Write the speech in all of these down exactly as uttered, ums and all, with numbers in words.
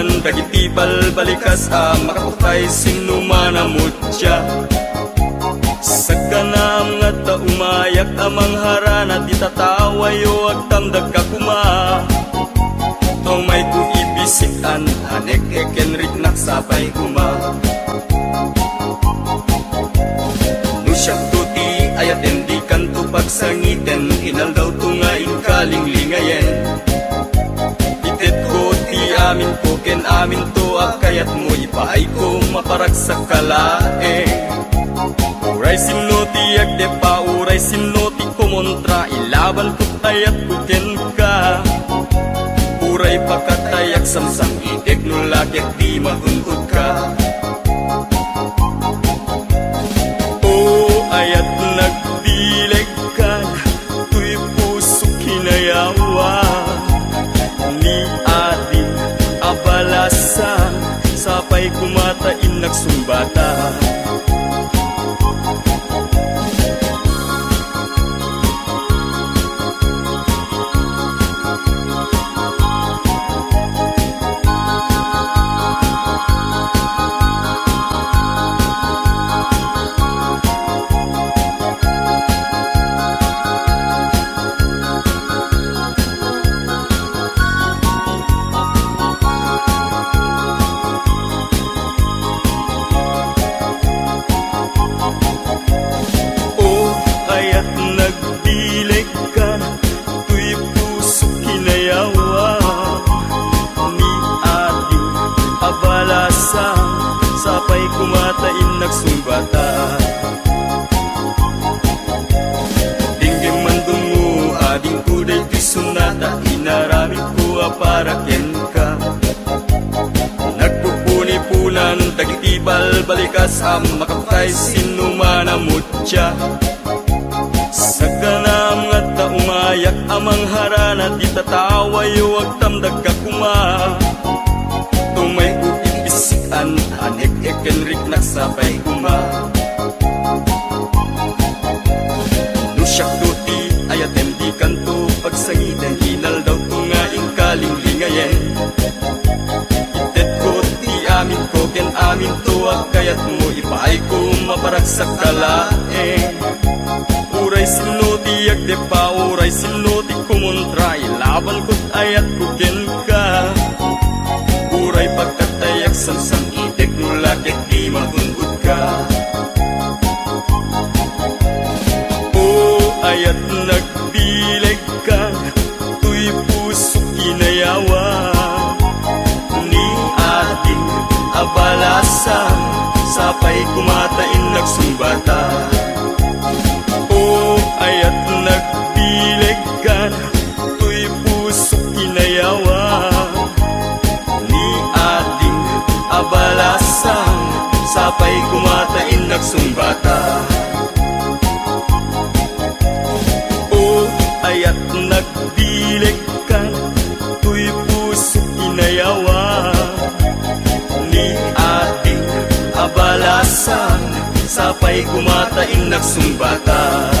Dagiti balbalikas a makapatay, sinno man a mutya. Saganaam nga adda umayak a mangharana ti tatawayo, agtamdagka koma. Tumayko ibisik-an, anek-ek ken riknak sapay koma. No siakto ti ayaten, dikanto pagsangiten, inaldawto nga inkalinglingayen. Itetko ti aminko ken aminto a kayatmo, ipaayko maparagsak ka laeng. Uray sinno ti agdeppa, uray sinno ti kumontra, ilabanko ti ayatko kenka. Uray pakatayak samsam-itek no la ket di magun-odka. O ayat, nagbilegkan, toy pusok kinayawa. Ni ading a balasan, sapay koma ta innak sungbatan. O ayat, nagbilegkan, toy pusok kinayawa. Ni ading a balasan, sapay koma ta innak sungbatan. Denggem man dumo, adingko daytoy sonata, inaramidko a para kenka. Nagpupunipunan dagiti balbalikas a makapatay, sinno man a mutya. Saganaam nga adda umayak a mangharana ti tatawayo, agtamdagka koma. Tumayko ibisik-an, anek-ek ken riknak sapay koma. No siakto ti ayatem, dikanto pagsangiten, inaldawto nga inkalinglingayen. Itedko ti aminko ken aminto a kayatmo, ipaayko maparagsak ka laeng. Uray sinno ti agdeppa, uray sinno ti kumontra, ilabanko ti ayatko kenka. Uray pagkatayak, samsam-itek no la ket di magun-odka. O ayat, nagbilegkan, toy pusok kinayawa. Ni ading a balasan, sapay koma ta innak sungbatan. O ayat, nagbilegkan, toy pusok kinayawa. Ni ading a balasan, sapay koma ta innak sungbatan. O ayat, nagbilegkan, toy pusok kinayawa. Ni ading a balasan, sapay koma ta innak sungbatan.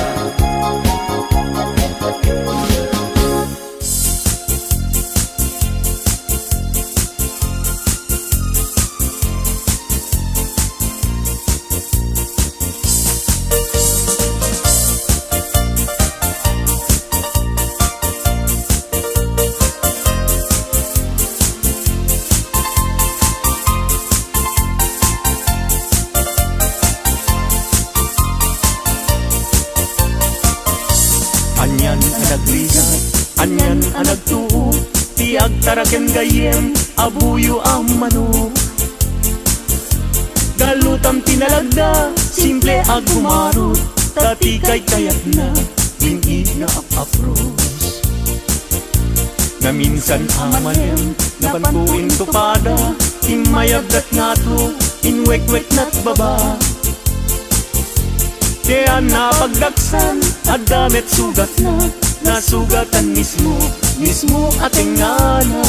Anian a nagrigat, anian a nagtuo, ti agtaraken gayyem a buyo a manok. Galutam ti nalagda, simple a gumarot, ta ti kaykayatna, din-i nga ap-apros. Naminsan a malem, napanko intupada, ti mayagdat ngato, inwekweknat baba. Ti ania a pagdaksan, adda met sugatna, nasugatan mismo, mismo a tengngana.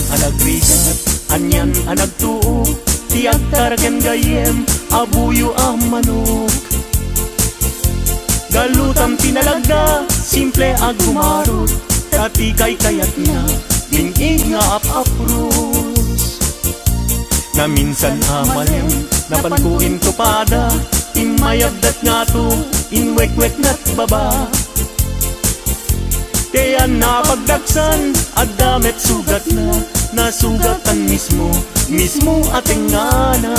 A nagrigat, anian a nagtuo, ti agtaraken gayyem a buyo a manok. Galutam ti nalagda, simple a gumarot, ta ti kaykayatna, bin-ig nga ap-apros. Naminsan a malem, napanko intupada, ti mayabdat ngato, inwekweknat baba. Ti ania a pagdagsan, adda met sugatna, nasugatan mismo, mismo a tengngana.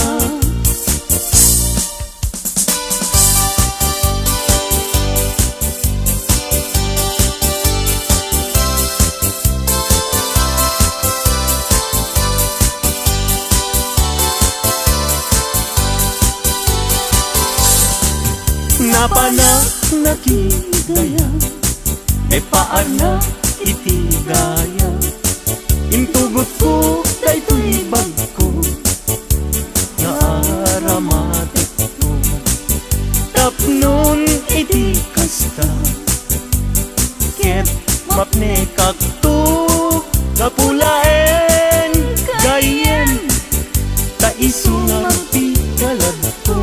Napanak nakidaya, ipaarna iti daya. Intugotko daytoy bagko nga aramatekto. Tapnon iti kasta, ket mapnekakto, gapu laeng gayyem, ta isu nga ti kaladko.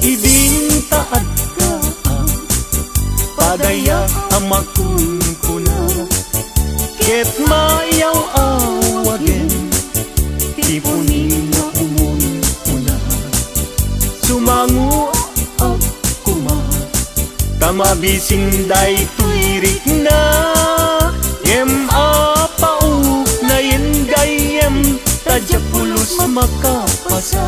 Idin ta agka, padaya a makunkuna, ket mayaw-awagen ti puni nga umunkuna. Sumangoak koma, ta mabisin daytoy rikna, ngem apauknayen gayyem, ta diak pulos makapasa.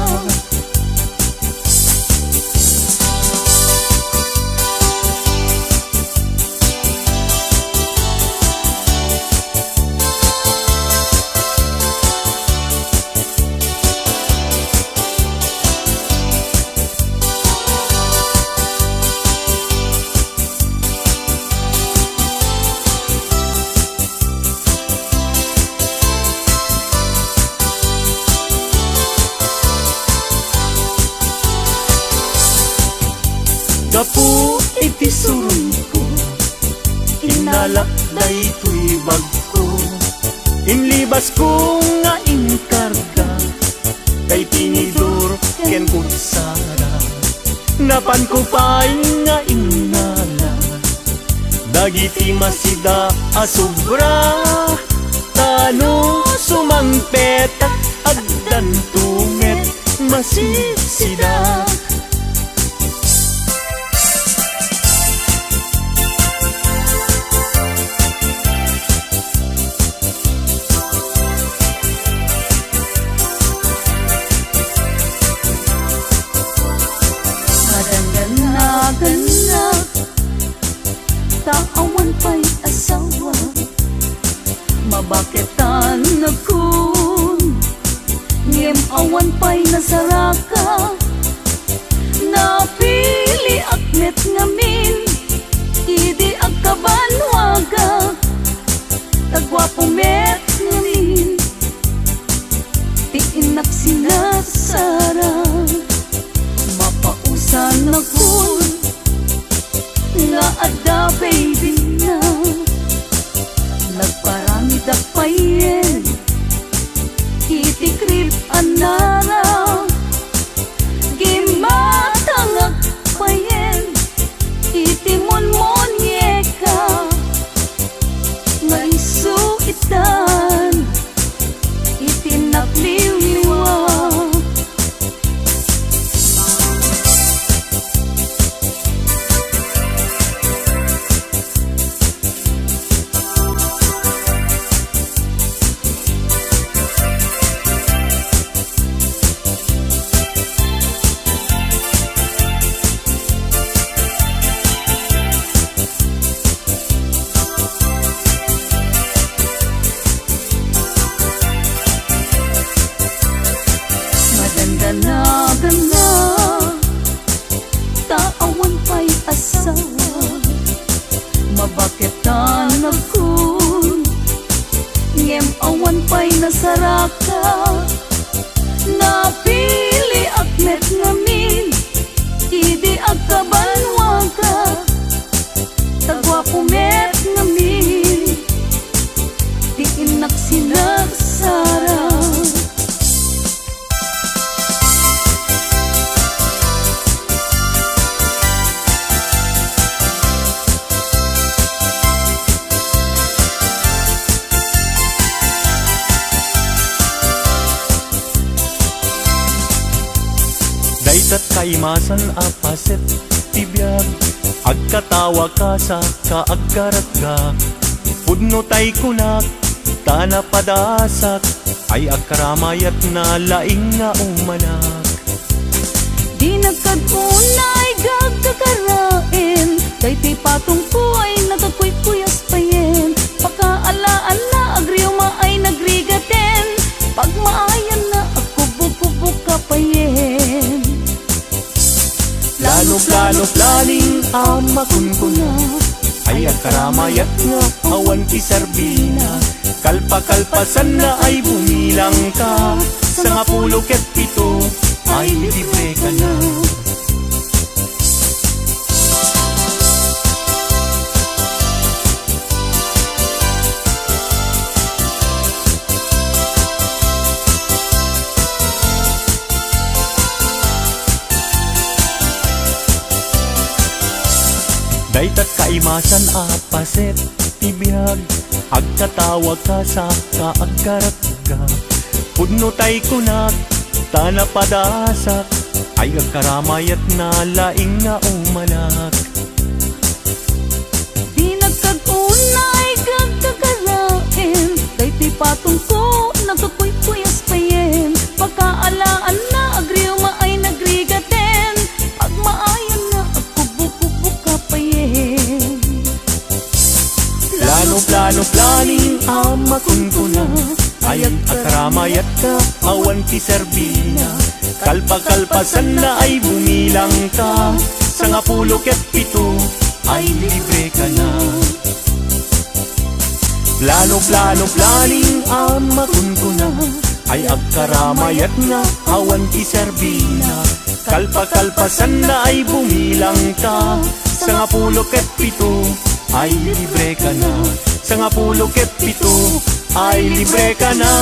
Gapu iti surongko, innalak daytoy bagko. Inlibasko nga inkarga, tay tinidor ken kutsara. Napanko pay nga innala dagiti masida a sobra, ta no sumangpetak, addanto met masipsidak. Madangdanagannak, ta awan pay asawa. Mabaketan nakon, ngem awan pay nasaraka. Napiliak met ngamin idi agkabanwagak. Ta guapo met ngamin ti innak sinasara. Mapausanakon nga adda baby na. Nagparamidak payen iti crib a nara. Gimmatangak payen iti munmonieka nga isu itan iti nagliwliwa. Madandanagannak, ta awan pay asawa. Mabaketanakon, ngem awan pay nasaraka. Napiliak met ngamin idi agkabanwaka. Ta guapo met ngamin Kaimasan a paset ti biag, agkatawa ka sa kaaggaratgak. Pudno tay kunak, ta napadasak, ay agkaramayat na laing nga umanak. Dinak kad unay gagkakaraem, daytoy patongko ay nagkakuykuyas payen. Pakaalaanna agriuma ay nagrigaten, pagmaayanna agkubok-kubok ka payen. Plano, plano, planning a makunkuna, ay agkaramayat nga awan ti serbina. Kalpakalpasanna ay bumilang ka, sangapulo ket pito ay libre ka na. Dayta kaimasan a paset ti biag, agkatawa ka sa kaaggaratgak. Pudno tay kunak, ta napadasak, ay agkaramayat na laing nga umanak. Dinak kad unay gagkakaraem, daytoy patongko nagkakuykuyas payen. Pakaalaanna agriuma ay nagrigaten, pagmaayanna agkubok-kubok ka payen. Plano, plano, planning a makunkuna, ay agkaramayat ka, awan ti serbina. Kalpakalpasanna ay bumilang ka, sangapulo ket pito ay libre ka na. Plano, plano, planning a makunkuna, ay agkaramayat nga awan ti serbina. Kalpakalpasanna ay bumilang ka, sangapulo ket pito ay libre ka na. Sangapulo ket pito ay libre ka na.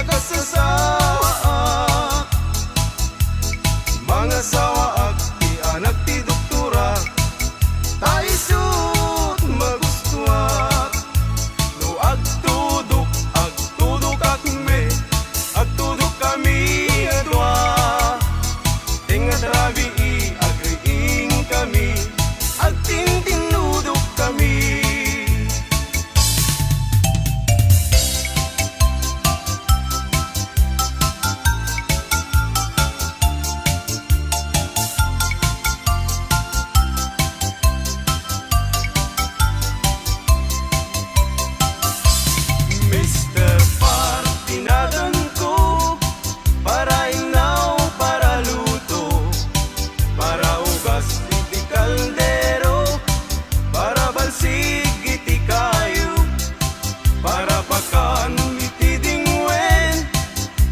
Kasasawaak, mangasawaak ti anak ti doktora, ta isut' magustuak. No agtudok, agtudokak met, agtudokkami a dua. Tengnga ti rabii, agriingkami, agtintinnudokkami. Mister Par, tinaganko, para innaw, para luto, para ugas iti kaldero, para balsig iti kayo, para pakan iti dingwen,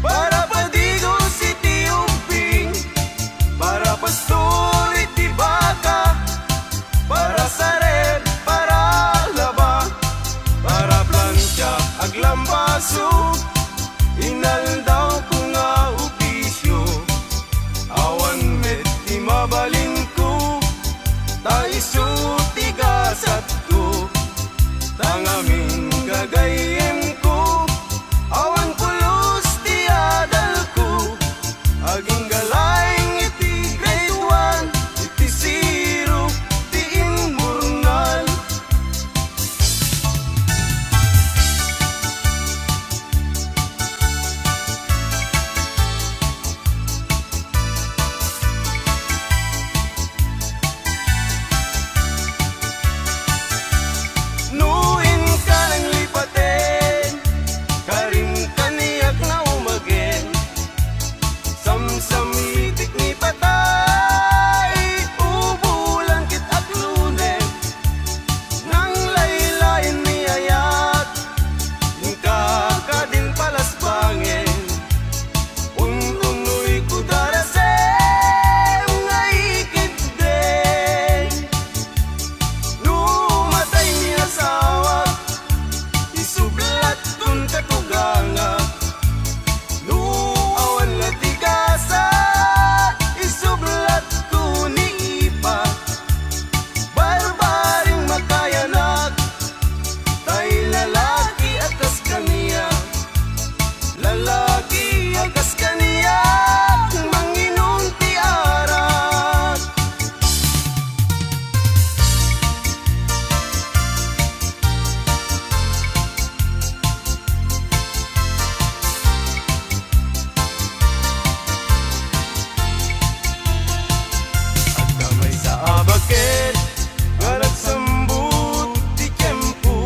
para padigos iti ubbing, para pastor iti baka, para sareb, para laba, para plancha, aglambaso, inaldawko nga opisio. Awan met ti mabalinko, ta isu ti gasatko. Ta ngamin gagayyemko, awan pulos ti adalko. Agingga laeng iti grade one, iti zero ti immurnal. No inka nanglipaten, karim kaniak nga umagen. Samsamitik ni patay, ubulan ket aklunen. Nanglaylayen ni ayat, inkakadin palasbangen. Un-unoy ko darasem nga ikidden. No matay ni asawa, isublatkon katuganga. No awan la ti gasat, isublatko ni ipa. Barbaring makayanak, tay lalaki a kas kaniak. Lalaki a kas kaniak, manginom ti arak. Agka maysa a baket nga nagsambut ti tiempo,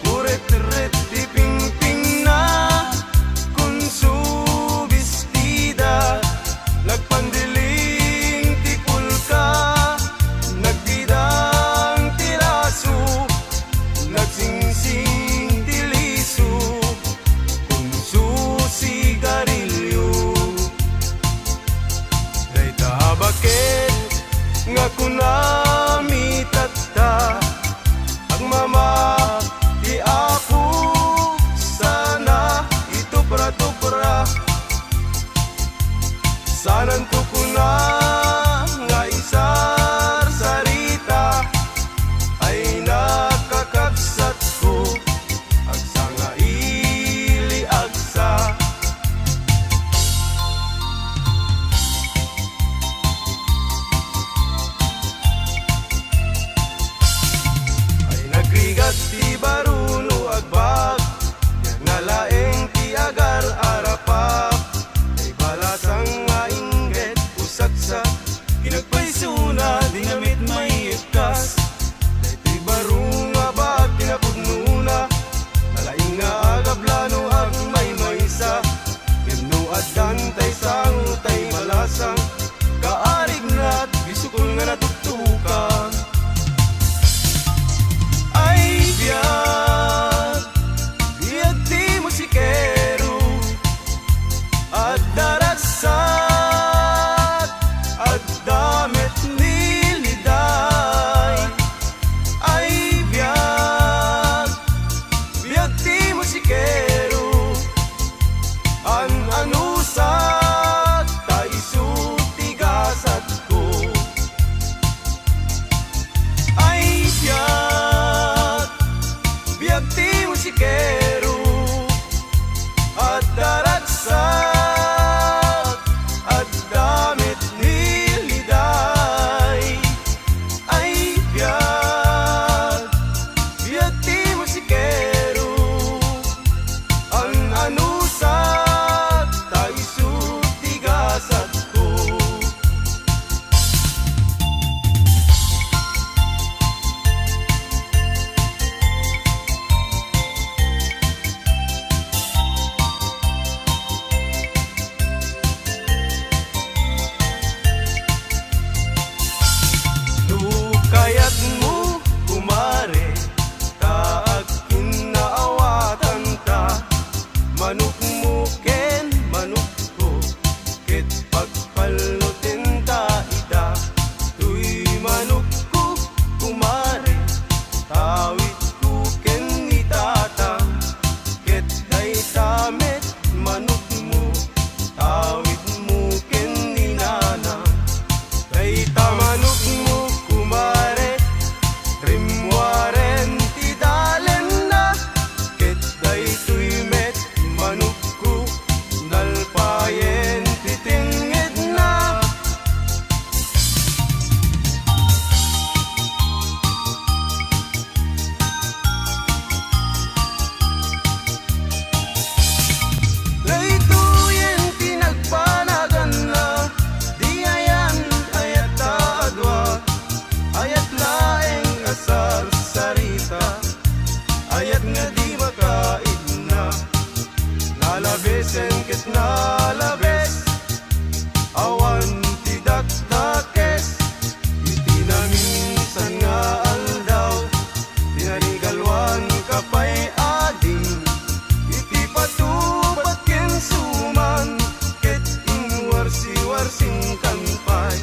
kuretret ti pingpingna, kunso bestida, nagpandiling ti pulka, nagbidang ti raso, nagsingsing ti liso, kunso sigarilyo. Dayta a baket nga kunami tatta, agmama ti Apo, sana itupra-tupra. Sananto kuna nga isarsarita, ay nakakabsatko, agsangaili agsa. Ay nagrigat ti baro no agbag, yagna laeng ti agar a rapap. Ay balasang nga ingget, usat Manokmo ken manokko, ket pagpalnotenta ida. Toy manokko, kumare, tawidko ken ni tatang, ket dayta met manokmo, tawidmo ken ni nanang. Dayta manokmo, kumare, rimmuaren ti dalenna, ket daytoy met manokko, nalpayen ti tengngedna. Daytoyen ti nagbanaganna, di ayan ayat ta a dua, ayat laeng a sarsarita, ayat nga di makaidna, nalabesen ket nalabes, awan ti dakdakes, iti naminsan nga aldaw. Tinarigalwan ka pay ading, iti patupat ken suman, ket inwarsiwarsinkan pay.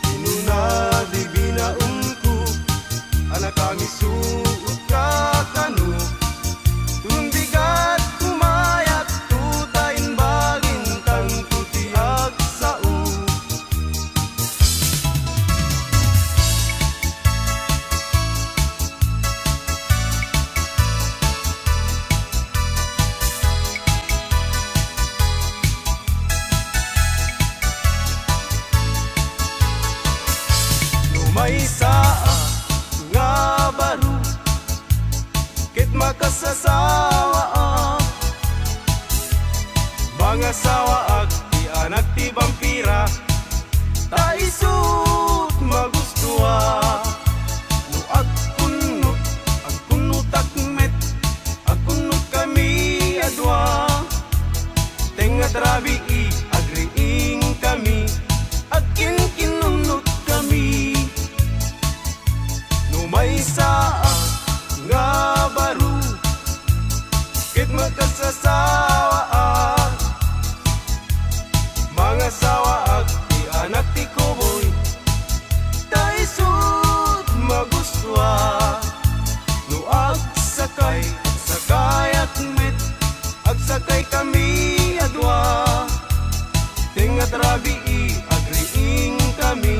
Kinuna di binaonko, a nakamisuot ka kano, tumbigat kumayat, tuta imbagintanko ti agsao. No maysa a nga baro, ket makasasawaak, mangasawaak ti anak ti bampira, ta isut' magustoak. No agkunnot, agkunnotak met, agkunnotkami a dua. Tengnga ti rabii, agriingkami, agkinkinunnotkami. No maysa a nga baro, ket makasasawaak, mangasawaak ti anak ti kuboy, ta isut' magustoak. No agsakay, agsakayak met, agsakaykami a dua. Tengnga ti rabii, agriingkami,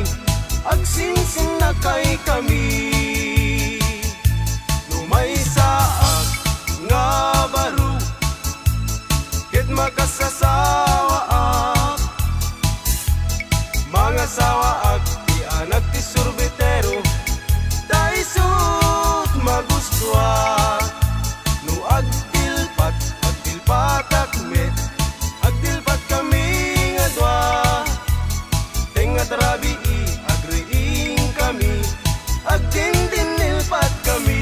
agsinsinnakaykami. No maysaak nga baro, ket makasasawaak, mangasawaak ti anak ti surbitero, ta isut' magustoak. No agdilpat, agdilpatak met, agdilpatkami nga dua. Tengnga ti rabii, agriingkami, agdindinnilpatkami.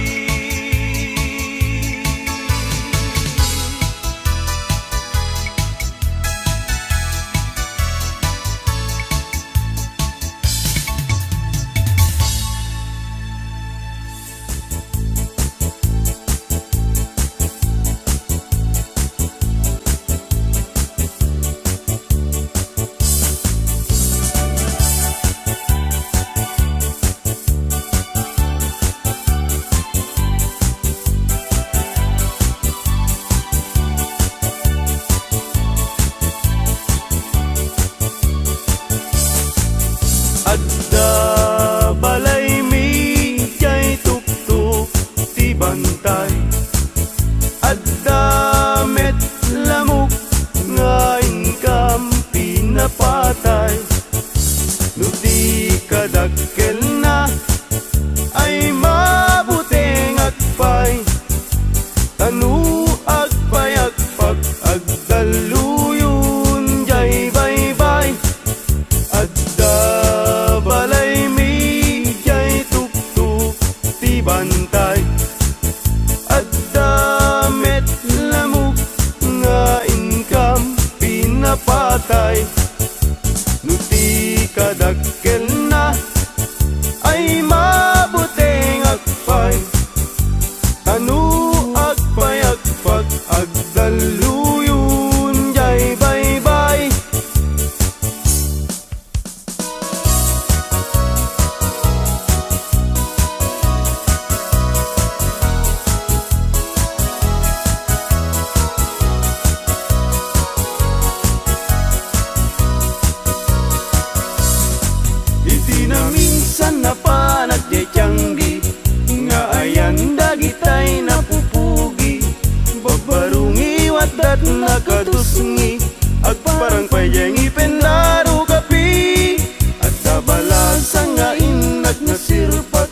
Katusngi, agparang pay diay ngipenna rukapi. Adda balasang nga innak nasirpat,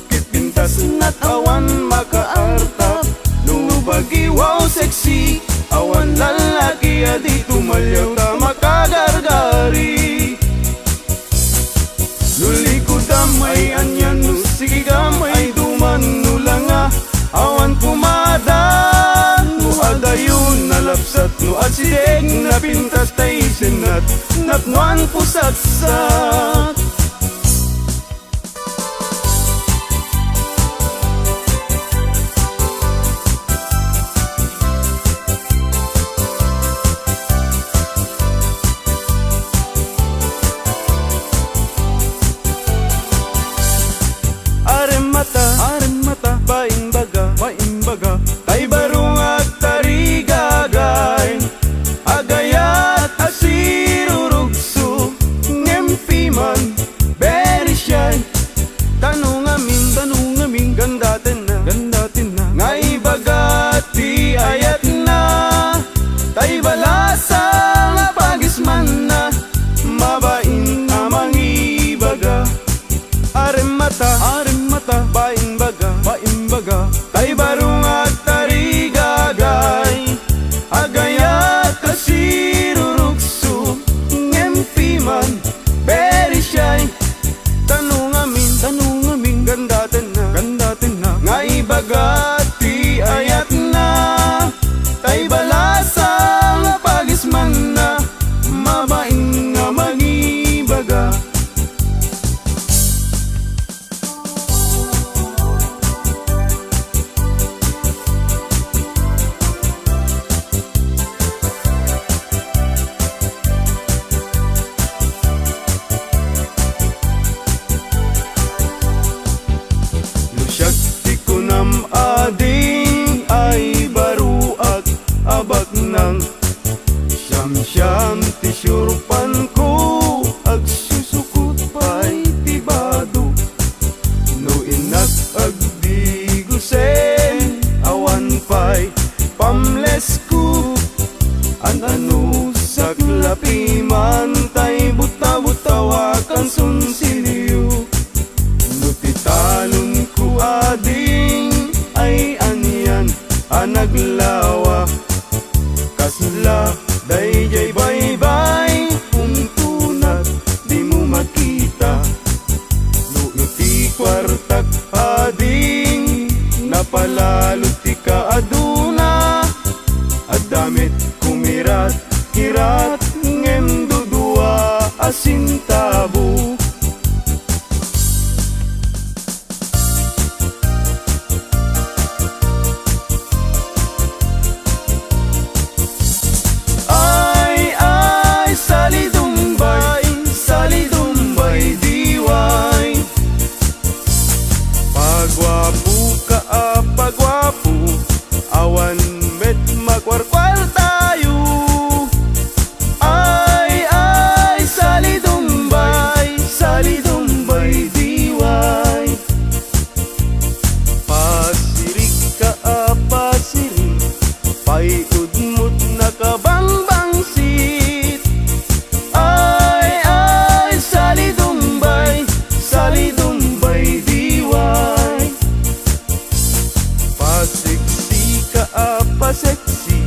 ket pintasna awan makaartap. No bagiwaw sexy, awan lallaki a di tumaliaw ta makagargari. No likudam ay anian, no sikigam ay duman, no langa awan kumada, no adayon nalapsat, no asideg napintas tay sinnat, napnoan pusatsak. Aremmata, aremmata, paimbaga, paimbaga, tay baro nga agtarigagay, agayat a sirurugso, ngem piman, very shy. Tano ngamin, tano ngamin, gandatenna, gandatenna, nga ibaga ti ayatna, tay balasang a pagismanna, mabain a mangibaga. Aremmata, aremmata, paimbaga, paimbaga, tay baro nga agtarigagay, agayat a sirurugso, ngem piman, very shy. Tano ngamin, tano ngamin, gandatenna, gandatenna, nga ibaga ti ayatna, tay balasang a pagismanna, mabain nga mangibaga. No siak ti kunam ading ay baroak a baknang, siamsiam ti siurpanko, agsusukot pay ti bado. No innak agdigusen, awan pay pamlesko. An-ano saklapi man tay buta-butaw a kansunsilyo. No ti talonko ading ay anian a naglawa, kasla daydiay baybay, umtunat, dimo makita. No iti kuartak ading napalalo ti kaaduna, adda met kumirat-kirat ngem dudua a sentabo. Ay, ay, salidumbay, salidumbay, diway. Paguapo ka a paguapo, awan met makuarkuartayo. Ay, ay, salidumbay, salidumbay, diway. Pasirik ka a pasirik, pay-udmot nakabangbangsit. Ay, ay, salidumbay, salidumbay, diway. Paseksi ka a paseksi,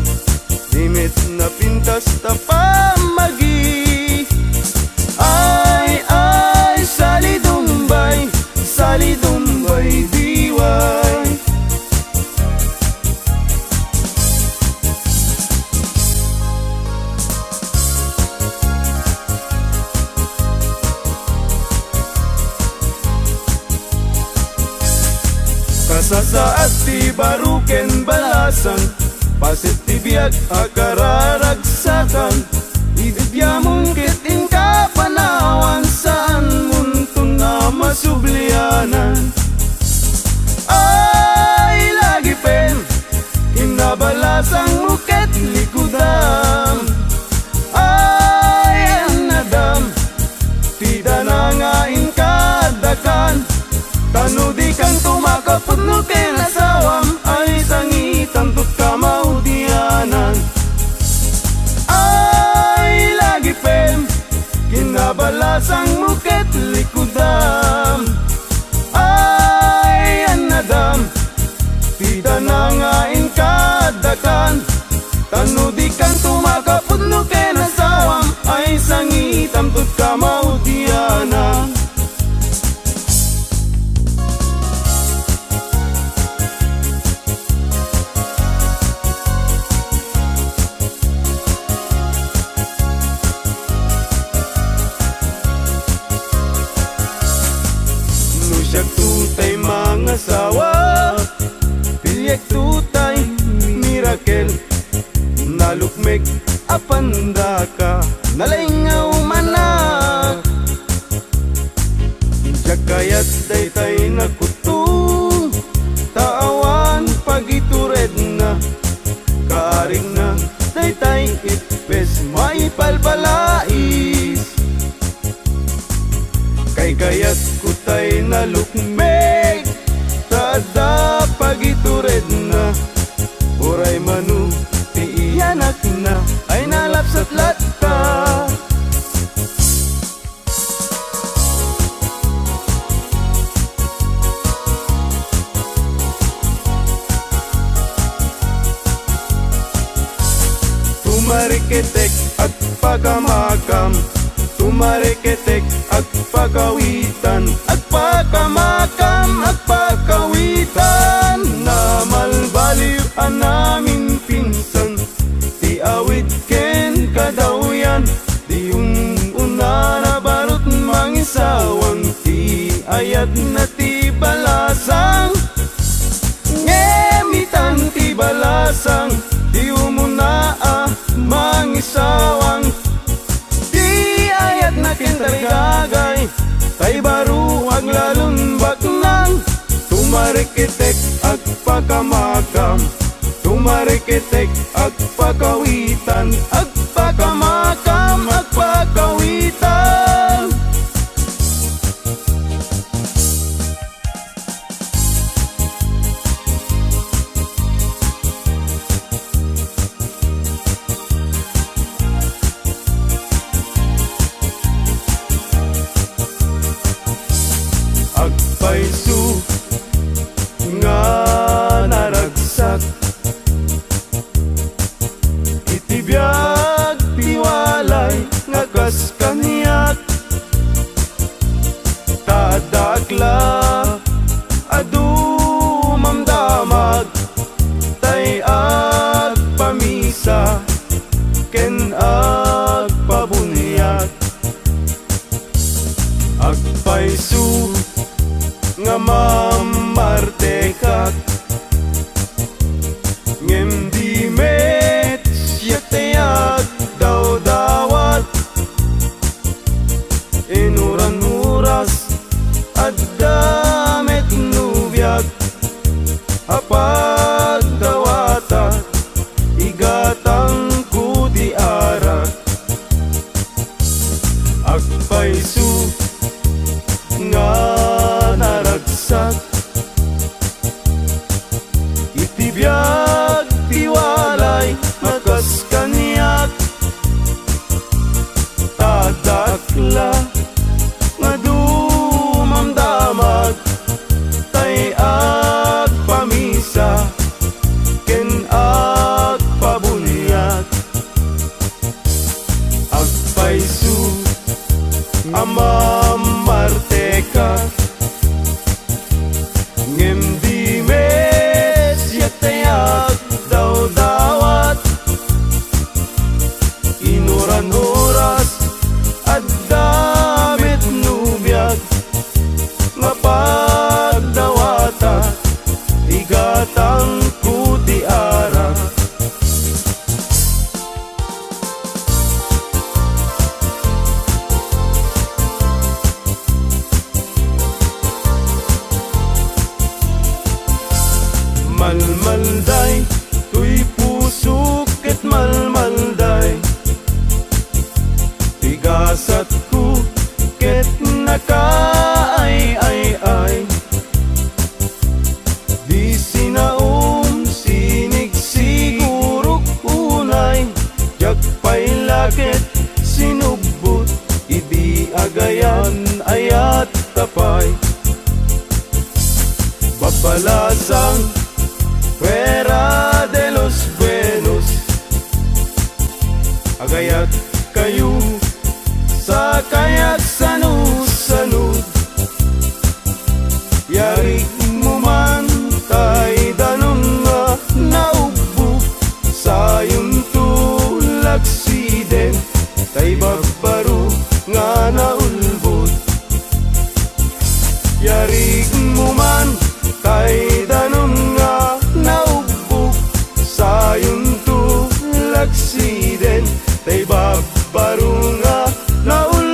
di met napintas ta pammagi. Ay, ay, salidumbay, salidumbay, diway. Kasasaad ti baro ken balasang, paset ti biag a kararagsakan. Idi diamon ket inka panawan, saanmonton a masublianan. Ay, lagipen, kinnabalasangmo ket likudam. Ay, annadam, ti dana nga inka addakan. Ta no dikanto makapudno ken asawam, ay sangitanto ti kamaudianan. Ano di kanto makapudno ken asawam, ay sangitam tut kamaudianan. No siak tutay mangasawa, piliek tutay mirakel. Nalukmek a pandaka, nalaing nga umanak. Diak kayat daytay nakutong, ta awan pagituredna. Kaarigna daytay ipis maipalpalais. Kaykayatko tay nalukmek, ta adda pagituredna. Uray mano ti iyanakna ay nalapsat latta. Tumareketek, agpakamakam. Tumareketek, agpakawitan. Agpakamakam, agpakawitan. Namalbaliw a naminpinsan ti awit ken kadawyan. Ti um-, unana barut mangisawang ti ayatna ti balasang. Ngem itan ti balasang, ti umuna a mangisawang. Ti ayatna ken tarigagay, tay baro aglalon baknang. Tumareketek, agpakamakam. Tumareketek, agpakawitan. Agpakamakam, agpakawitan. Agpayso nga naragsak iti biag ti walay nga kas kaniak. Ta adda akla a dumamdamag, tay agpamisa ken agpabuniag. Agpayso nga mamartekak, ngem di met siak ti agdawdawat. Inuran oras, adda met nobiak a pagdawatak, igatangko ti arak. Agpayso nga naragsak iti biag ti walay a kas kaniak. Ta adda akla nga dumamdamag, tay agpamisa ken agpabuniag. Agpayso a mamartekak, ngem di met siak ti agdawdawat. Inuran oras, adda met nobiak nga pagdawatak, igatangko ti arak. Malmalday toy puso ket malmalday ti gasatko ket nakaay-ay-ay. Di sinaom, sinigsigurok unay, diak pay la ket sinubbot idi agayan-ayat ta pay. Babalasang, fuera de los buenos. Agayat kayo, sakay agsanudsanud. Yarik mo man tay danum nga naubbog, sayon to laksiden tay babbaro nga naulbod. Yarik mo man tay danum nga naubbog, sayon to laksiden tay babbaro nga naulbog.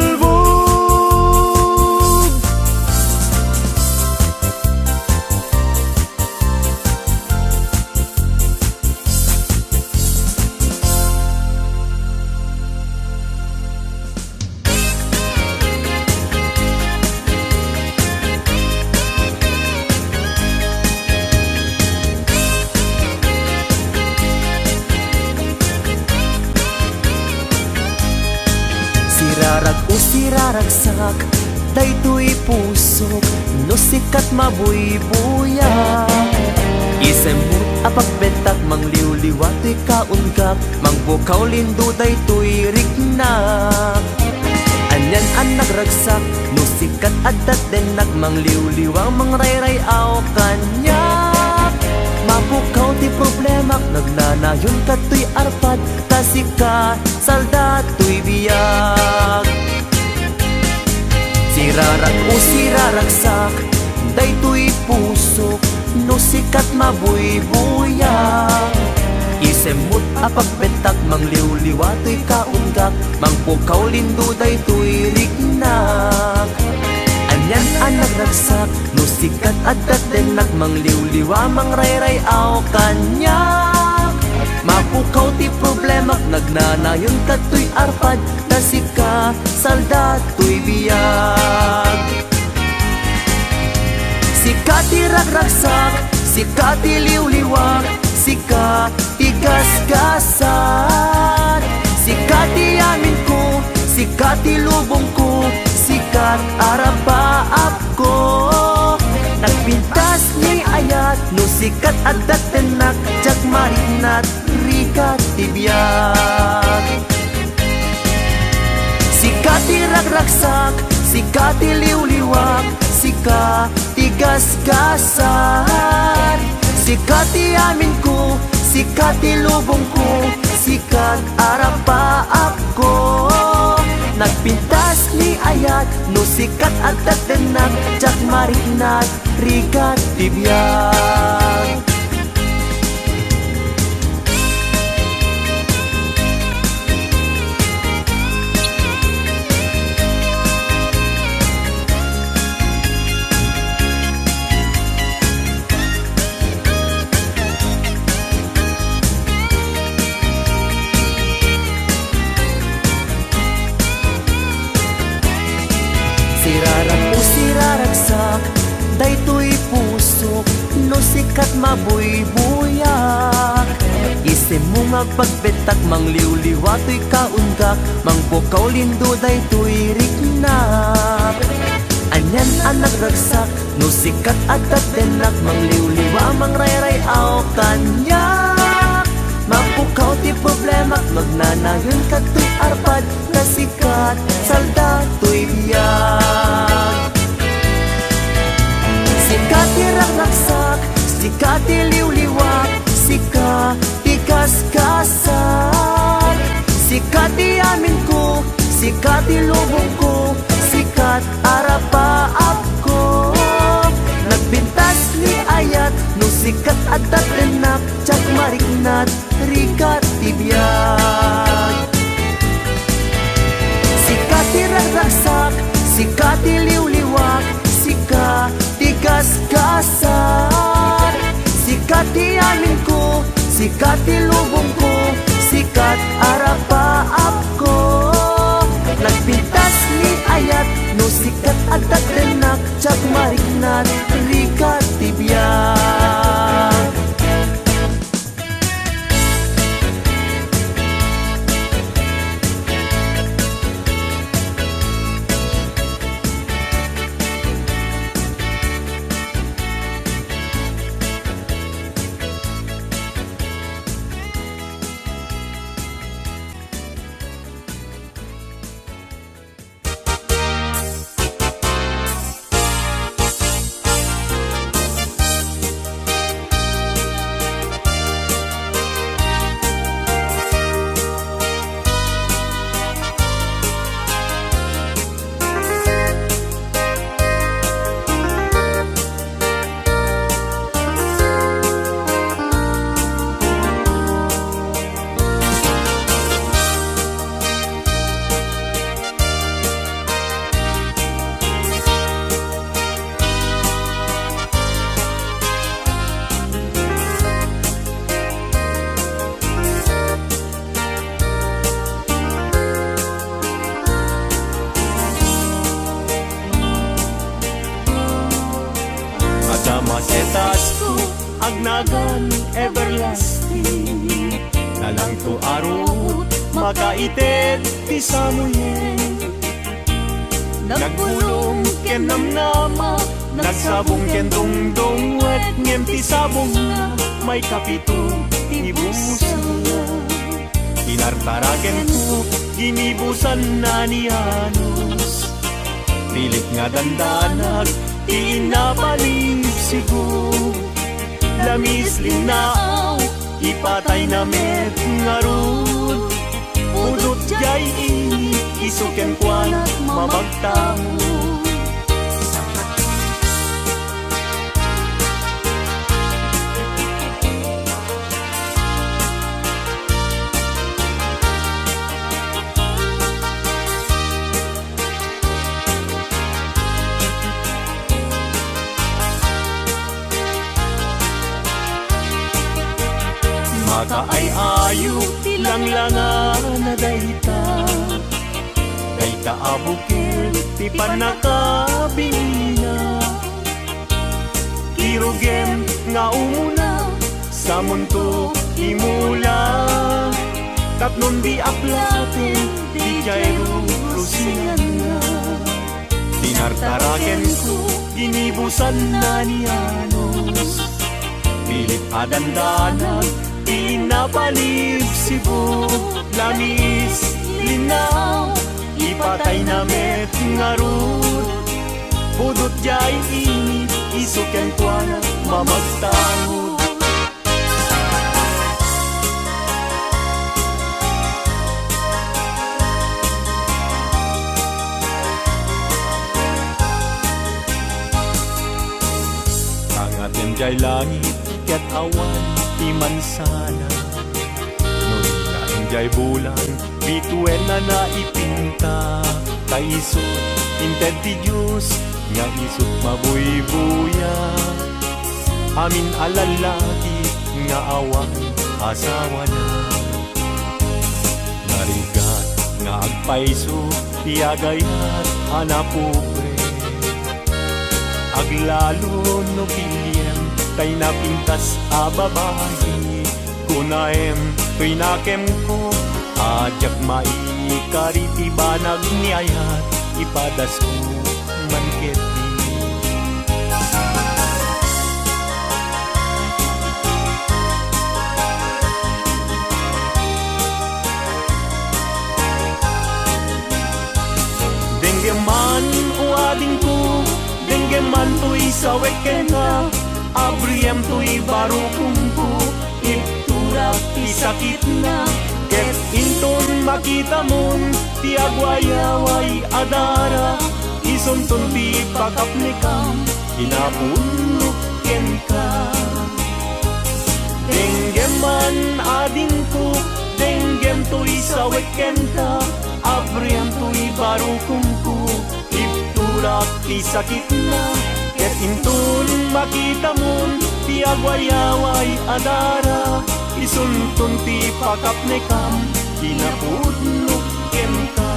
Sirarag o siraragsak, daytoy pusok, no sikat mabuybuyak. Isemmo a pagbentak, mangliwliwa toy kaungak, mangpukaw lindo daytoy riknak. Anian a nagragsak, no sikat adda dennak, mangliwliwa mangrayray-aw kaniak. Mapukaw ti problemak, nagnanayon kadtoy arpad, ta sika salda toy biag. Sirarag o siraragsak, daytoy pusok, no sikat mabuybuyak. Isemmo a pagbentak, mangliwliwa toy kaungak, mangpukaw lindo daytoy riknak. Anian a nagragsak, no sikat adda dennak, mangliwliwa mangrayray-aw kaniak. Mapukaw ti problemak, nagnanayon kadtoy arpad, ta sika salda toy biag. Sika ti ragragsak, sika ti liwliwak, sika ti gasgasat. Sika ti amin ko, sika ti lubong ko, sikat arapaap ko. Nagpintas ni ayat, no sikat adda dennak, diak mariknat, rigat ti biag. Sika ti ragragsak, sika ti liwliwak, sika ti gasgasat. Sika ti amin ko, sika ti lubong ko, sikat arapaap ko. Nagpintas ni ayat, no sikat adda dennak, diak mariknat, rigat ti biag. Sirarag o siraragsak, daytoy pusok, no sikat mabuybuyak. Isemmo nga agpagbentak, mangliwliwa toy kaungak, mangpukaw lindo daytoy riknak. Anian a nagragsak, no sikat adda dennak, mangliwliwa mangrayray-aw kaniak. Mapukaw ti problemak, nagnanayon kadtoy arpad, ta sikat salda toy biag. Sika ti ragragsak, sika ti liwliwak, sika ti gasgasat. Sika ti amin ko, sika ti lubong ko, sikat arapaap ko. Nagpintas ni ayat, no sikat adda dennak, diak mariknat, rigat ti biag. Sika ti ragragsak, sika ti liwliwak, sika ti gasgasat. Sika ti amin ko, sika ti lubong ko, sikat arapaap ko. Nagpintas ni ayat, no sikat adda dennak, diak mariknat, rigat ti biag. Nagan everlasting. Nalangto a ruot, makaited ti samuyen. Nagbulong ken namnama, nagsabong ken dungdungwet, ngem ti sabongna, maikapito ti busangna. Tinartarakenko, ginibusanna ni Janos. Pilit nga dandanag ti inna palibsigo. Lamis, linnaaw, ipatayna met ngarud. Pudot diay init, isu kenkuana mamagtamo. Makaay-ayo ti langlangana dayta. Dayta a bukid ti pannakabinina. Kirugem nga umuna, samonto imula. Tapnon di aplaten, di diay rurusinganna. Tinartarakenko, ginibusanna ni Janos. Pilit a dandanag ti inna palibsigo. Lamis, linnaaw, ipatayna met ngarud. Pudot diay init, isu kenkuana mamagtangod. Nangaten diay langit ket awan ti mansana. No dina endiay bulan, bituenna naipinta. Ta isu inted ti Dios nga isut mabuybuya. Amin a lallaki nga awan asawana. Narigat nga agpayso ti agayat a napobre. Aglalo no piliem tay napintas a babai. Kunaem toy nakemko a diak maikari ti banag ni ayat, ipadasko man ketdi. Denggem man, o adingko, denggem man toy sawek kenka, abriem toy barukongko, iturak ti sakitna, ket inton makitamon ti agwayaway a dara, isunton ti pakapnekam, kinapudnok kenka. Denggem man, adingko, denggem toy sawek kenka, abriem toy barukongko, iturak ti sakitna, ket inton makitamon ti agwayaway a dara, isunton ti pakapnekam, kinapudnok kenka.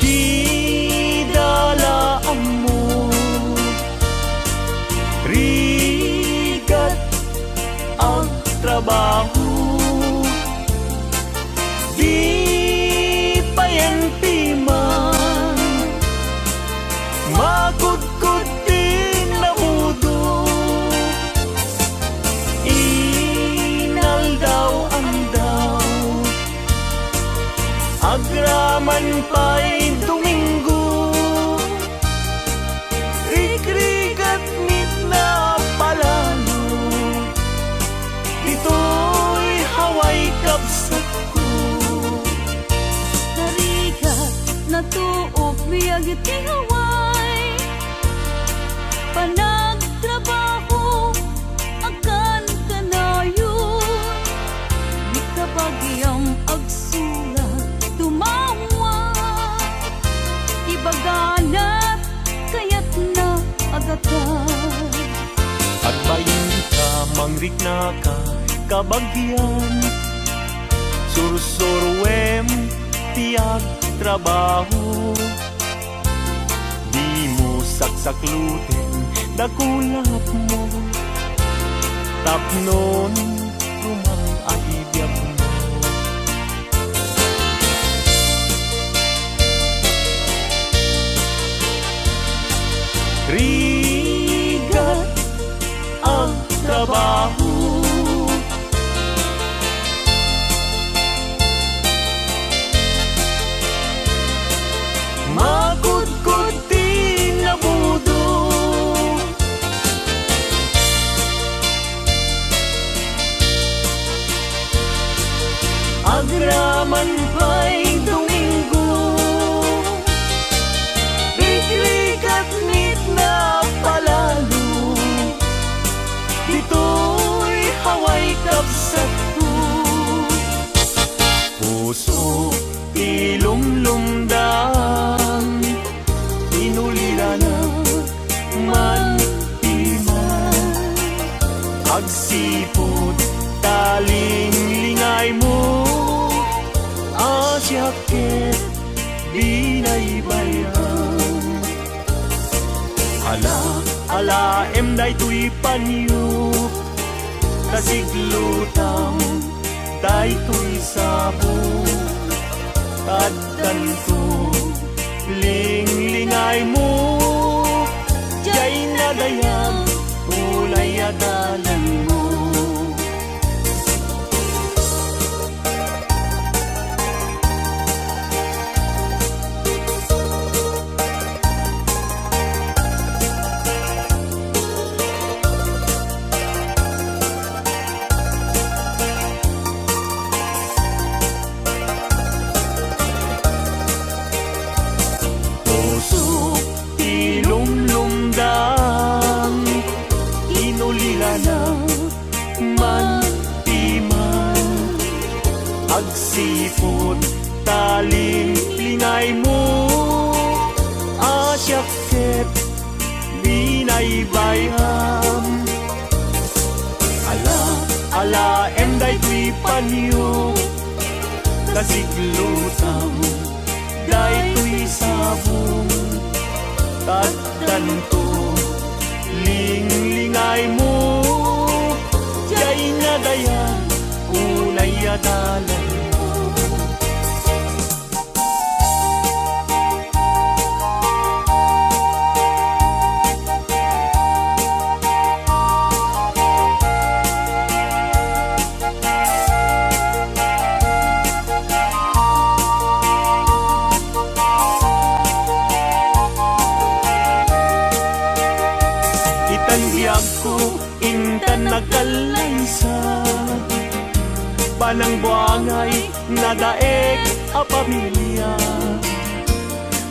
Dida la ammo, rigat agtrabaho. Di payen ti man, makudkod ti nabudo. Inaldaw-aldaw, agraman pay Domingo. Rikrigat met napalalo, ditoy Hawaii kabsatko. Narigat, natuok biag ti Hawaii, panagtrabaho, agkankanayon, ni kabagiam agsulat, tumawa, ibaganat, kayatna a gatad. Agbainka, mangriknaka, kabagian, Sursuruem ti agtrabaho. Dimo saksakluten dakulapmo. Tapnon rumang a biagmo. Rigat agtrabaho. Makudkod ti nabudo. Agraman pay Domingo, rikrikat met napalalo, ditoy Hawaii kabsatko. Puso ti lumlumdam, inuliranak man ti man. Agsipud ta linglingaymo, a siak ket binaybayam. Ala, alaem daytoy panyo, ta siglutam daytoy sabong. Addanto, linglingaymo, diay nadayag, unay a dalanmo. Pusok ti lumlumdam, inulirana man ti man. Agsipud ta linglingaymo, a siak ket binaybayam. Ala, alaem daytoy panyo, ta siglutam daytoy sabong. Addanto, linglingaymo, diay nadayag, unay a dalanmo. Itan biagko, intan agkallaysa, panangbuangay, nadaek a pamilia.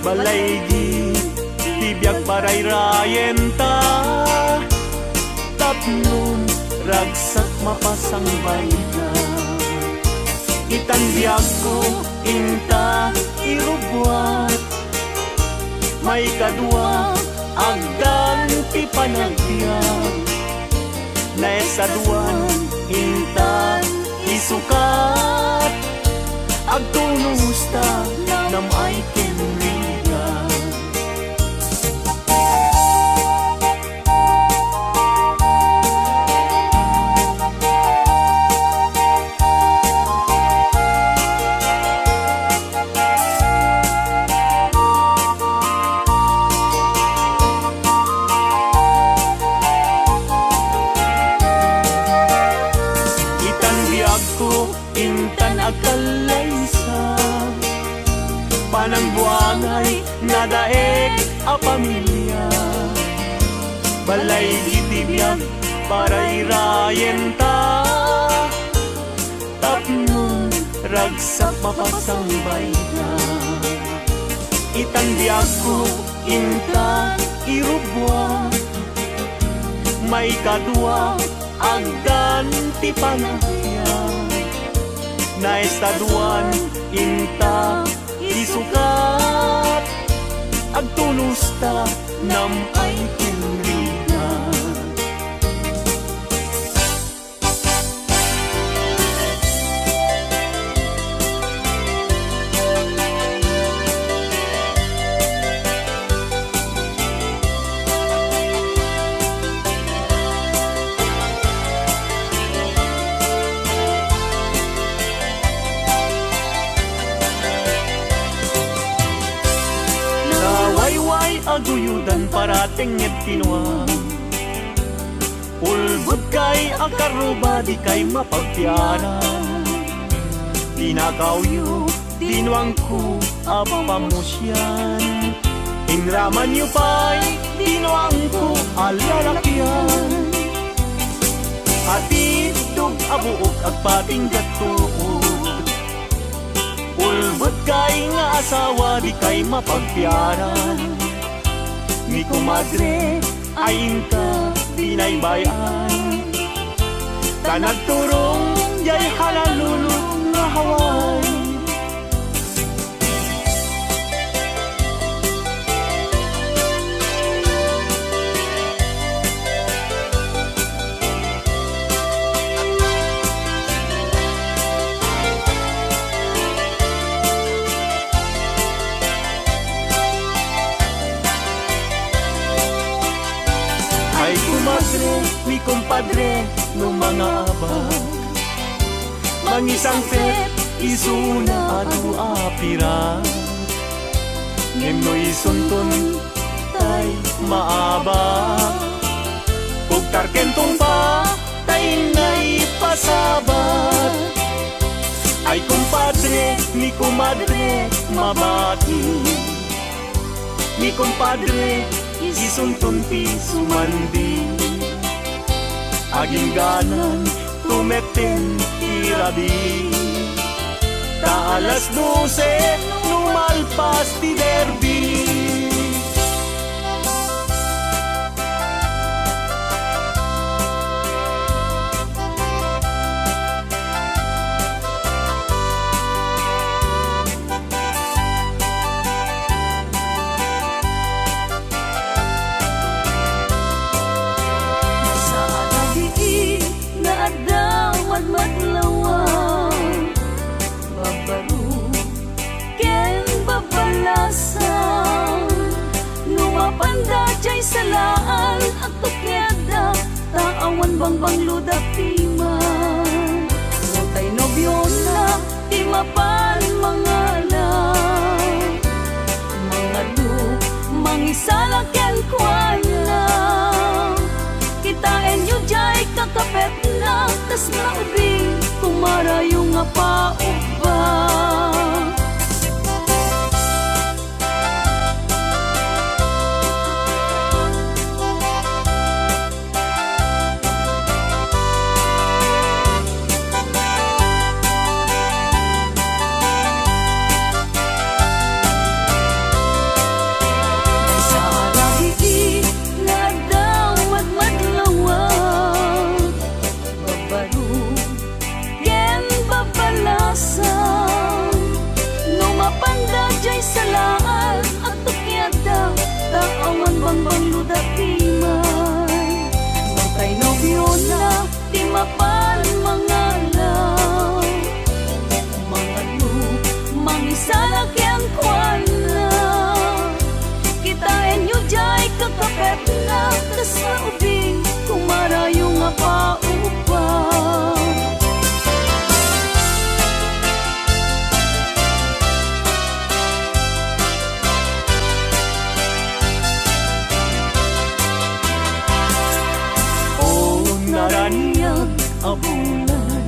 Balaygi ti biag parayrayenta, tapnon ragsak mapasangbayta. Itan biagko inta irubbuat, maikadua, agdan ti panagbiag. Naesaduan inta isukat, agtunos ta nam-ay ken Rita. Itan biagko, intan agkallaysa, panangbuangay, nadaek a pamilia. Balaygi ti biag parayrayenta, tapnon ragsak mapasangbayta. Itan biagko, inta irubbuat, maikadua, agdan ti panagbiag. Naesaduan inta isukat, agtunos ta nam-ay ken Rita. aguyodan para tengnged ti nuam. Ulbodkay a karruba, dikay mapagpiaran. Tinakawyo ti nuangko a pamusian. Inramanyo pay ti nuangko a lalakian. Atiddog a buok agpatingga tuod. Ulbodkay nga asawa, dikay mapagpiaran. Ni komadre, ay inka binaybay-an. Ta nagturong diay hanalulod nga Hawaii. Ay, komadre, ni kompadre, no mangabak, mangisangpet isuna adu a pirak. Ngem no isunton tay maabak, ugtarken tungpa tay naipasabat. Ay, kompadre, ni komadre, mabati. Ni kompadre, isunton ti sumandi. Agingganan tumetten ti rabii. Ta alas dose no malpas ti derby. Sa adda diin nga adda madmadlawan, babaro ken babalasan. No mapanda diay salaan, agtukiadda, ta awan bangbanglo da piman. No tay nobiona ti mapan mangala, mangadu, mangisala kenkuana. Kitaenyo diay kakapetna, kas nga ubing, kumarayo nga paubba. Sa rabii nga adda madmadlawan, babaro ken babalasan. No mapanda diay salaan, agtukiadda, ta awan bangbanglo da piman. No tay nobiona ti mapan mangala, mangadu, mangisala kenkuana. Kitaenyo diay kakapetna, kas nga ubing, kumarayo nga paubba. O naraniag a bulan,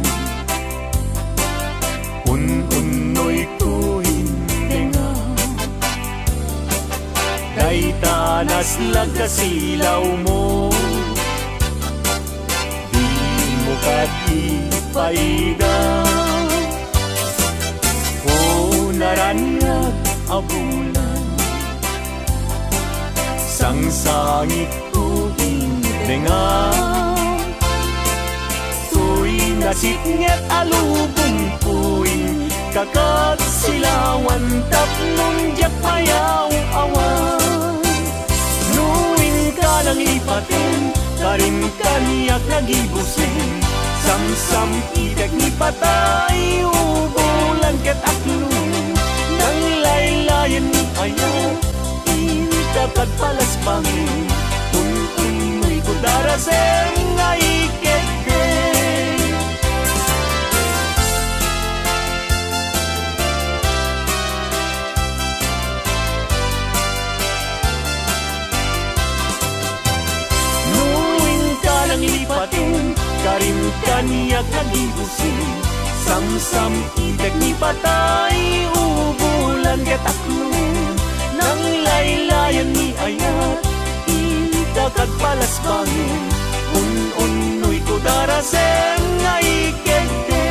un-unnoyko indengam. Dayta naslag a silawmo, dimo kad ipaida. O naraniag a bulan, sangsangitko indengam. Toy nasipnget a lubongko, inkakagsilawan tapno diak mayaw-awan. No inka nangipaten, karim kaniak nagibusen, samsampitek ni patay, ubulan ket aklo, nanglaylayen ni ayat, inka kad palasbangen, kun-unnoyko darasem nga iketde. Kaniak nga gibusin, samsam-itek ni patay, ubulan ket akloen, nanglaylayan ni ayat, intak agpalasbaen, un-unnoyko darasem nga ikegdeng.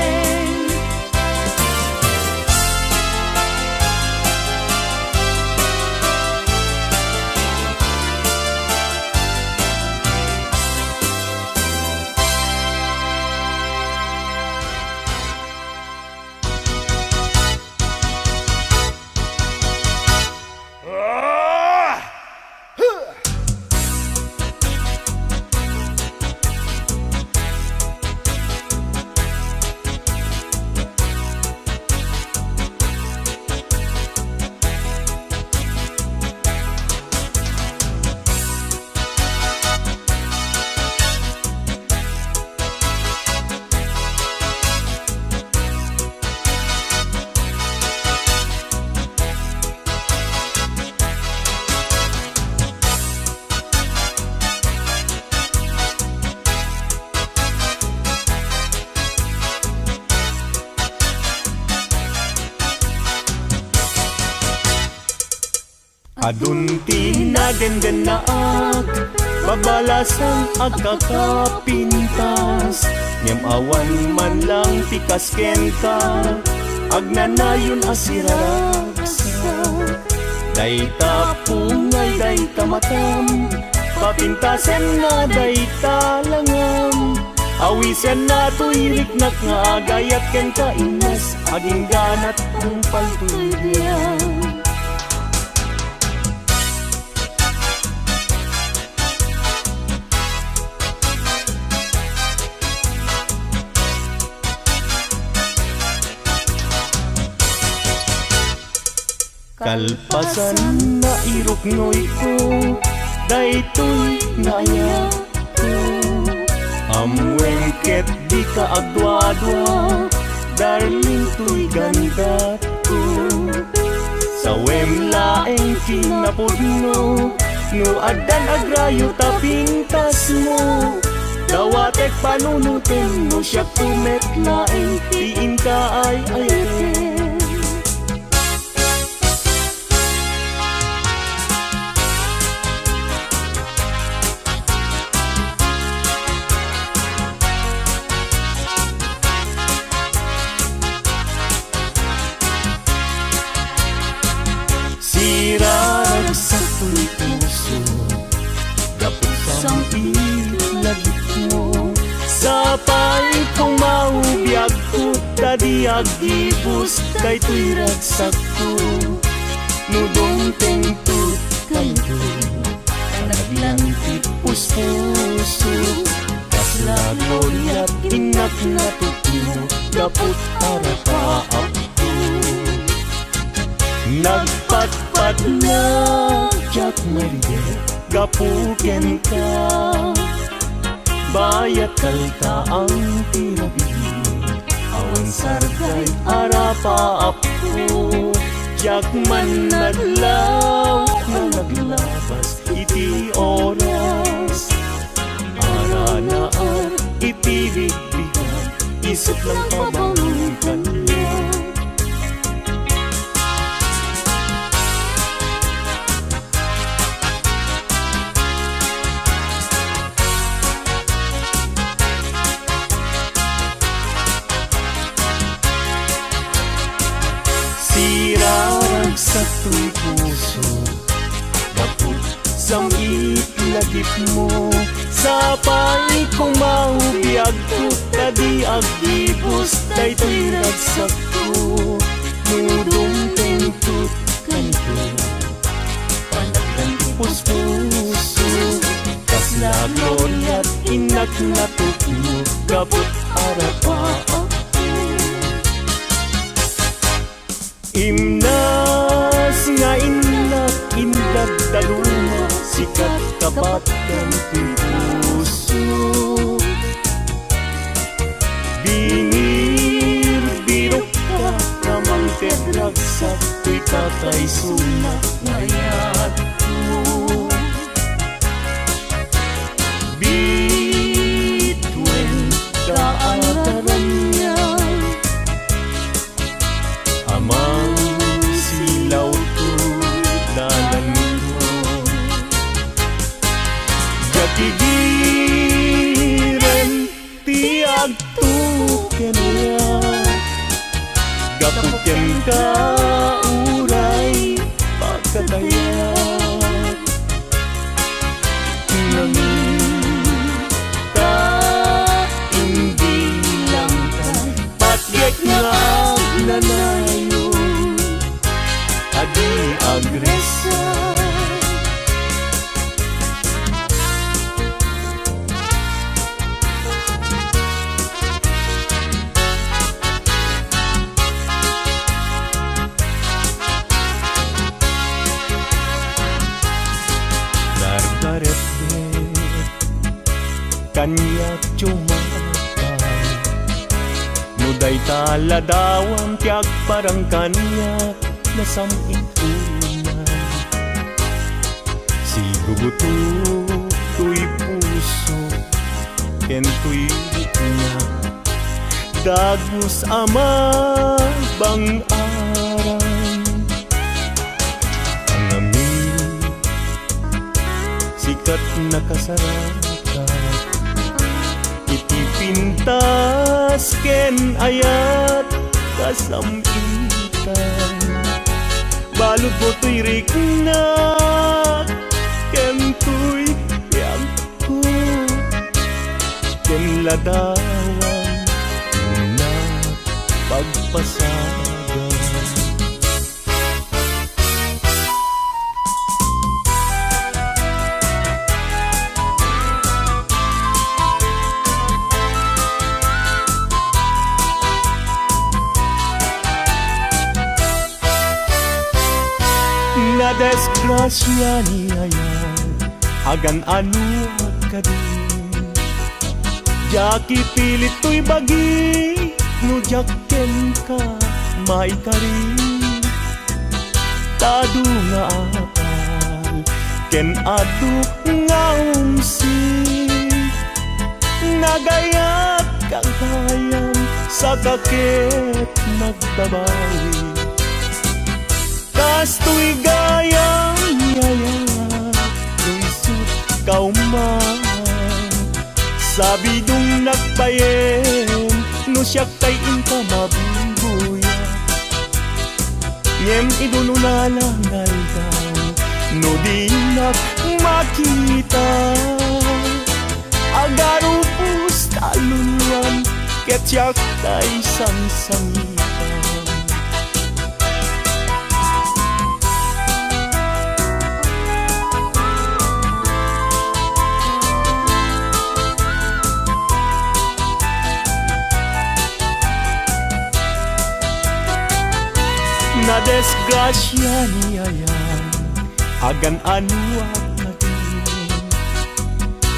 Adun ti nadendennaak, babalasan agkakapintas, ngem awan man lang ti kas kenka, agnanayon a siraragsak. Dayta pungay, dayta matam, papintasenna dayta langam. Awisenna toy riknak nga agayat kenka, Ines, agingganat ang paltoy biang. Kalpasan, nairuknoyko daytoy nga ayatko. Ammoem ket dika agduadua, darling, toy gandatko. Sawem laeng kinapudno, no addan agrayo ta pintasmo. Dawatek panunotem no siakto met laeng ti inka ay-ayaten. Siraragsak toy puso, gapu sam-it lagipmo. Sapay kong maubiagko, ta di aggibus daytoy ragsakko. No dumteng tut kayto, panaglan ti puspuso. Kasla gloriat innak natupno, gaput arapaapko. Nagpatpatna diak maydeg gapu kenka. Bayat kaltaang ti rabii, awan sarday arapaapko. Diak man nadlaw nga naglabas iti oras, aranaak iti bigbigat, isut lang pabangon kaniak. Siraragsak toy puso, gapu sam-it lagipmo. Sapay kong maubiagko, ta di aggibus daytoy ragsakko. No dumteng tut kayto, panaglan ti puspuso. Kasla gloriat innak natupno, gaput arapaapko. Imnas nga innak, indaddaluma, sikat kapatkan ti puso. Binirbirokka, namangted ragsak, toy kakaisuna nga ayatko. Bituen ka Pigiren ti agtuken, aya, gapu kenka, uray pagkataya. Nangita, imbilangta, patgek nga agnanayon a di agresa. Nardaretdet kaniak, tumakay. No dayta ladawan ti agparang kaniak, nasam-it unay. Sigugutok toy puso ken toy rikna. Dagus a mabang-aran. Ang amin, sikat nakasarata. Iti pintas ken ayat kasam-itan. Baludmo toy rikna ken toy biagko. Ken ladawan na pagpasagan. Nadisgrasiaak ni ayat, agan-anoak kadi. Diak ipilit toy bagi no diak kenka maikari. Ta adu nga apal ken adu nga umsi, nagayat gagayam, saka ket nagbabawi. Kastoy gayam, yaya, no isut' kauman. Sabidongnak payen no siak tay inka mabuybuya. Ngem idun-una la nga aldaw no dinak makita, agarupos ta luluan ket siak tay sangsangitan. Nadisgrasia ni ayan, agan-anoak kadi.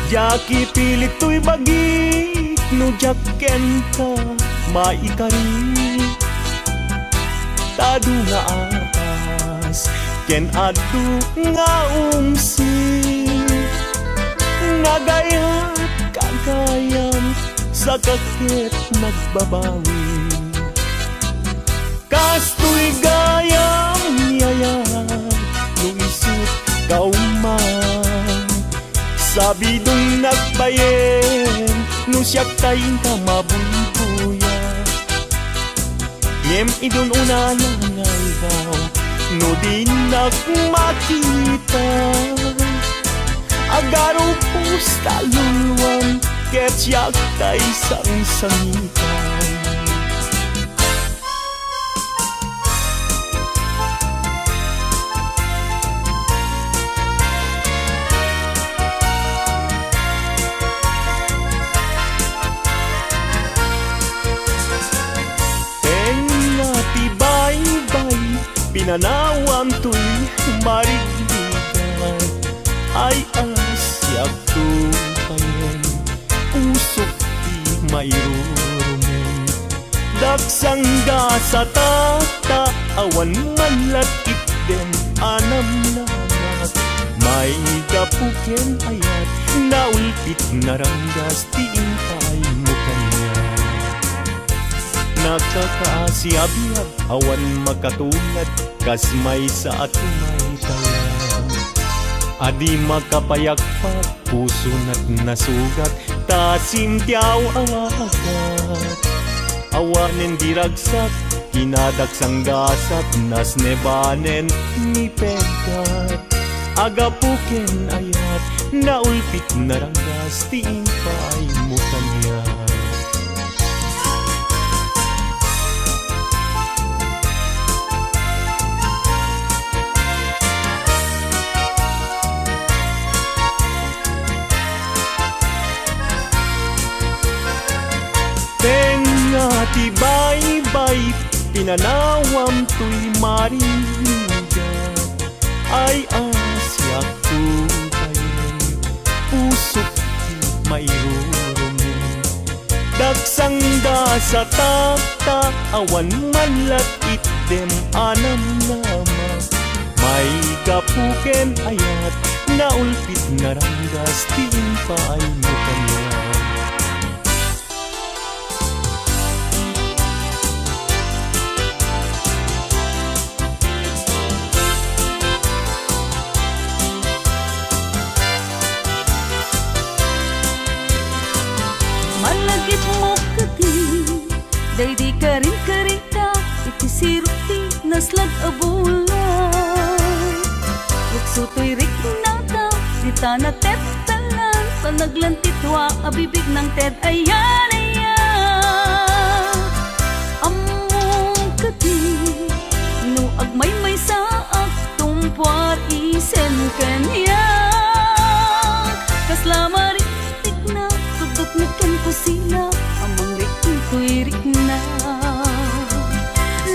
Diak ipilit toy bagik no diak kenka maikari. Ta adu nga apas ken adu nga umsi, nagayat gagayam, saka ket nagbabawi. Kastoy gayam, yaya, no isut' kauman. Sabidongnak payen no siak tay inka mabuybuya. Ngem idun-una la nga aldaw no dinak makita, agarupos ta luluan ket siak tay sangsangitan. Enna ti baybay, pinanawam toy marigligay. Ay, a, siakto payen, usok ti mairurumen. Daksang gasata ta awan man la itdem a namnama. Maigapu ken ayat, naulpit naranggas ti impaaymo kaniak. Nakakaasi a biag, awan makatulad kas maysa a tumaytayab. A di makapayakpak, pusona't nasugat, ta sintiaw a wagat. Awanen di ragsak, kinadaksang gasat, nasnebanen ni peggat. Agapu ken ayat, naulpit naranggas ti impaaymo kaniak. Tengnga ti baybay, pinanawam toy maririgat. Ay, a siak, tubay, pusok ti mairurumin. Daksang gasat ta awan man la itdem a namnama. Maigapu ken ayat, naulpit naranggas ti impaaymo kaniak. Malagipmo kadi, daydi karinkarita iti sirok ti naslag a bulan. Lukso toy riknata, dita natettelan, panaglan ti tua a bibig nangted ayan, ayan. Ammom kadi, no agmaymaysaak, tumpuar isen kaniak. Kasla marintikna, tudotmo ken kusina, a mangrikna toy rikna.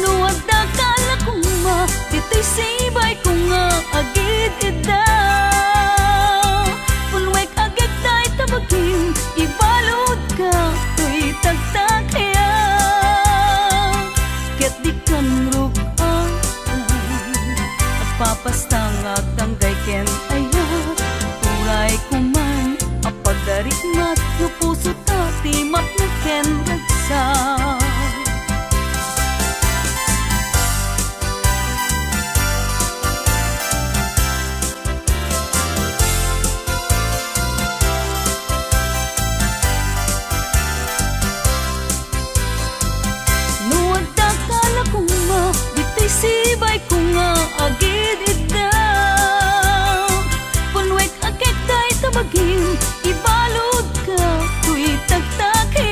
No adda ka la koma, ditoy sibayko nga agid-iddaw. Punwek agek dayta bagim, ibaludka toy tagtakiak. Ket dikan rug-an, agpapasta nga agdanggay ken ayat. Uray koman a pagdarikmat, no pusota ti mapnek ken ragsak. No adda ka la koma, ditoy sibayko nga agid-iddaw. Punwek agek dayta bagim, ibaludka toy tagtakiak.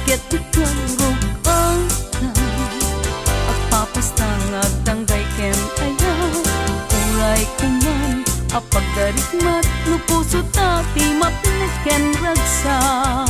Ket dikan rug-an, agpapasta nga agdanggay ken ayat. Uray koman a pagdarikmat, no pusota ti mapnek ken ragsak.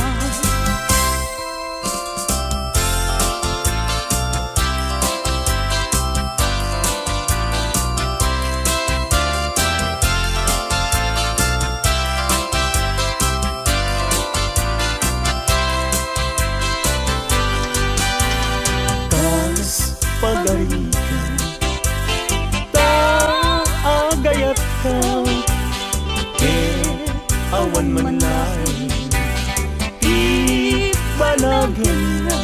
Kas pagarigan, ta agayatka, ket awan man laeng ti banagenna,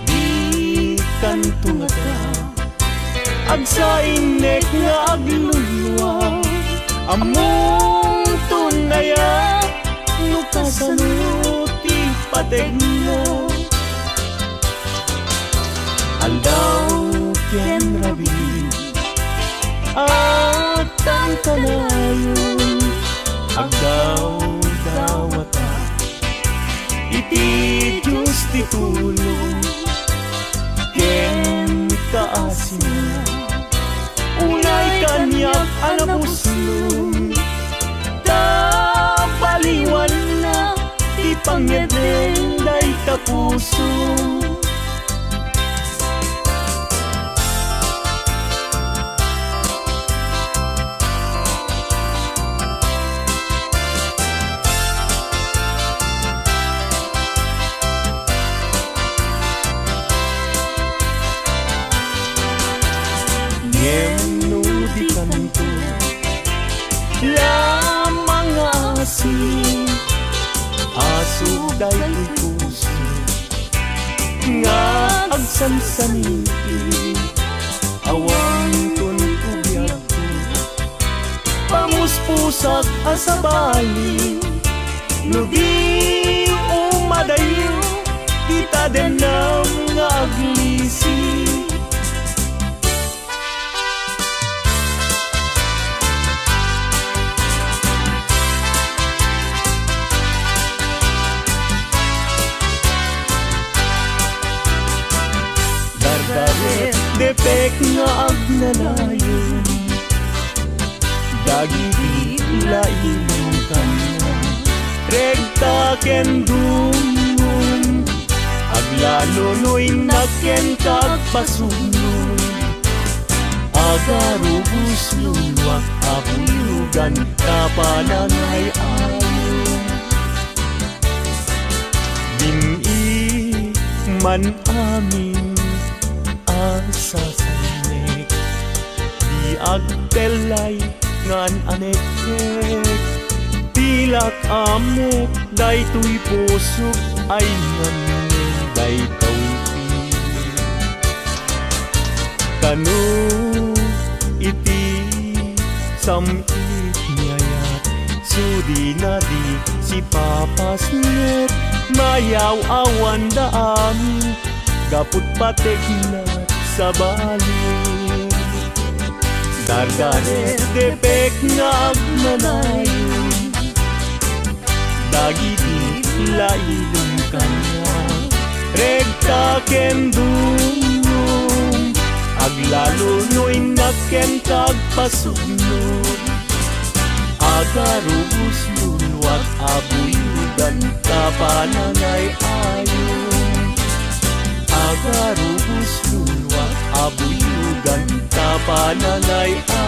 dikanto ngata agsainek nga aglulua. Ammomton aya no kasano ti pategna? Aldaw ken rabii, agkankanayon, agdawdawata iti Dios ti tulong ken kaasina. Unay kaniak a napusno, ta baliwanna ti pangyedeng dayta puso. Ngem no dikanto la mangngaasi, aso daytoy puso nga agsansaniti, awanton ko biagko, Usak a sabali, no di umadayo, di tadenam nga aglisi. Dardaret depek nga agnanayon dagiti laing kanya. Rekta ken dumngom, aglalo no innak ken kagpasugno. Agarubos luluak a buyogan ta panangay-ayo. Dim-i man amin a sasanek, di agpellay ngan anekkek. Pilak ammok daytoy pusok ay ngan daytoy pi. Kano iti sam-it ni ayat, sudina di sipapasnek, mayaw-awanda amin, gaput patekna sabali. Dardaret depek nga agnanayon dagiti laing kanya. Rekta ken dumngom, aglalo no innak ken kagpasugno. Agarubos luluak a buyogan ta panangay-ayo. Agarubos luluak a buyogan ta panangay-ayo.